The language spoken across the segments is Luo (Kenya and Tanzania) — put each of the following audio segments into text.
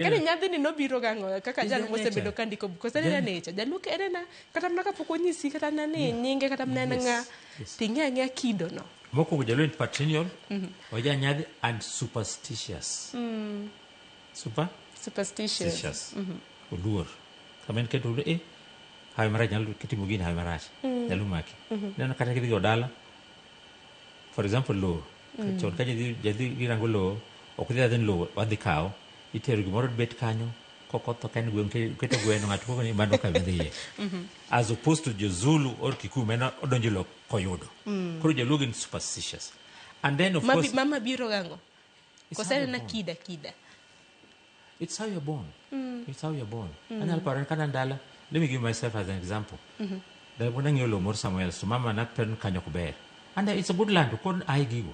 Kani nyadhini nobiro gang'o kaka Is jal their mosebedo nature. ka ndiko buk koso en nature jaluo en ena kata mana kapok onyisi kata mana ni nyinge kata mana en ng'a ting'e ang'eya kido no. Mokwongo jaluo en patrilineal, oja nyadhi and superstitious. Super? Superstitious. Superstitious. Oluor. Kama en keto eh, hawi marach nyalo kitimo gini hawi marach. Nyalo maki. Neno kata kidhi go dala. For example, lowo. Chon ka jadhi jadhi girango lowo, ok dhi adhi ni lowo wadhi kawo. Itero gimoro bet kanyo, kokotho ka en gweng' keto gweno ng'ato koko ni mano ka dhiye. As opposed to jo Zulu or Kikuyu mano odonjo e lowo koyudo. Koro joluo gin superstitious. And then of Mabi, course mama biro gang'o? It's Koso how en you're ena born. kida kida. It's how you're born. It's how you're born. Anyalo paro ni kane an dala, let me give myself as an example. Dala moro nang'iewo lowo moro somewhere else, to mama na paro ni kanyo ok ber. And it's a good land, koro ae gigo.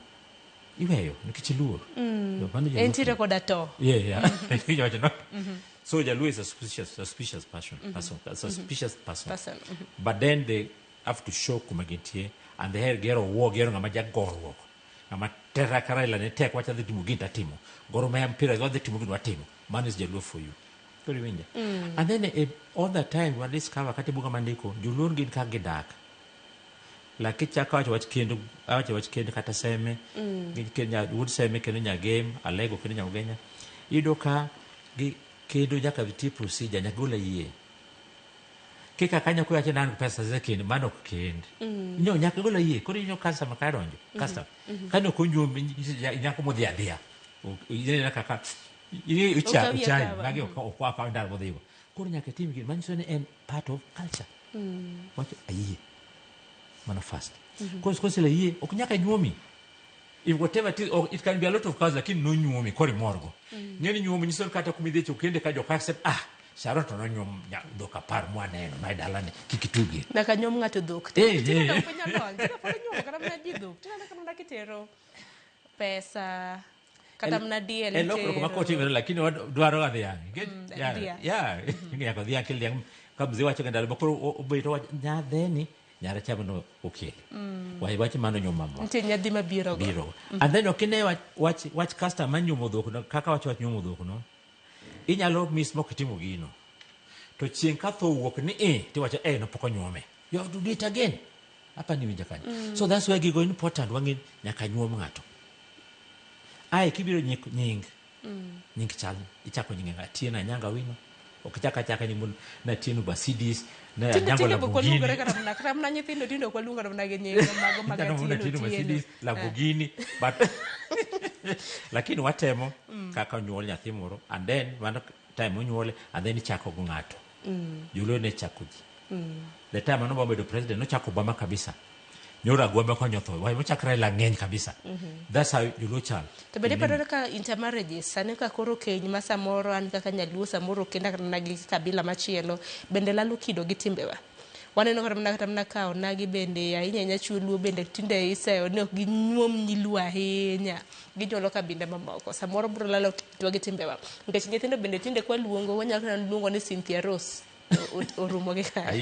Iweyo, nikech iluor. Mano jaluo Entiere timo. koda to. Yeah. Iwacho no? So Jaluo is a suspicious person, a suspicious person. Person, But then they have to show kuma gintie, and they gero wuo, gero ng'ama jagoruok. Ng'ama tera ka Raila ne tek wacho adhi timo gini tatimo. Gor Mahia mpira wadhi timo gini watimo. Mano is Jaluo for you. Koro iwinja. And then all the time wa discover kata e buga mandiko, Joluo gin kaka gidak. Like kichako wacho wach kend, awacho wach kend kata seme, gi kend wuod seme kendo nyagem, alego kendo nyaugenya. Iyudo ka gi kendo nyaka nitie procedure, nyaka gol ayie. Kika kanyo kiwacho ni an gi pesa ze kend, mano ok kend. No, nyaka gol ayie. Koro ineno customer ka donjo, customer. Kane ok onyuom, nyako modhi adhiya. Ineno kaka Okawi uchayi, akawa. magi ok ok akaw ndalo modhigo. Koro nyaka itim gini, manyiso ni en part of culture. Wacho ayie. Mano first. Koro kosele yie, ok nyaka nyuomi. If whatever it is, or it can be a lot of cars, lakini nonyuomi, koro imorgo. Ng'eni nyuomi nyiso ni kata kuma idhi kende ka joka accept, ah, Sharon to nonyuom dhok 10 mwaneno, ma e dalani, kik itugie. Nyaka nyuom ng'ato dhok. Tinde ok inyal donjo. Tinde pod inyuomo kata mana ji dhok. Tinde kata mana kitero pesa kata mana diel En lokruok ma itero. kotimore lakini wadwaro ga dhiang'. Nikech Dhiang'. yeah, nyaka dhiang' kel dhiang' ka mzee wacho ga ndalo ma koro obeto wacho nyadheni nyara chamo no okele. Wach mano nyuomo mamwa. Nitie nyadhi mabiro go. Biro. And then ok ine wach custom mar nyuomo dhok no kaka wach nyuomo dhok no. Inyalo miss mok itimo gino. To chieng' ka tho owuok ni e tiwacho eh no pok onyuome. You have to do it again. Apa ni winja kanyo. So that's why gigo important wang'e nyaka nyuom ng'ato. Ae kibiro nying nying nying chal ichako nyinge ng'a Atieno Anyanga Wino. Ok ichak achaka nying mon na Atieno Mercedes na Tinde Anyango tinde ok waluongore Lamborghini. kata mana nyithindo tinde ok waluongo kata mana gi nying mago mag Ichako mana Atieno Atieno Otieno. Mercedes, Lamborghini, but lakini watemo kaka onyuol nyathi moro and then mano time onyuole and then ichako go ng'ato. Joluo ne chako ji. The time mane Obama bedo president nochako Obama kabisa. Nyoro Agwambo konyo tho. Why mochak Raila ng'eny kabisa. That's how joluo chal. To bende iparo ka intermarriages sani ka koro keny ma samoro an kaka nyaluo samoro okenda kata mana gi kabila machielo bende lalo kido gi timbewa. Waneno kata mana ka onagi bende ahinya ahinya chuo luo bende tinde iseyo ni ok ginyuom nyiluo ahinya. Ginyuolo kabinde mamoko. Samoro biro lalo kitwa gi timbewa. Nikech nyithindo bende tinde kwaluongo wanyalo kata luongo ni Cynthia Rose. Orumo gi kanyo.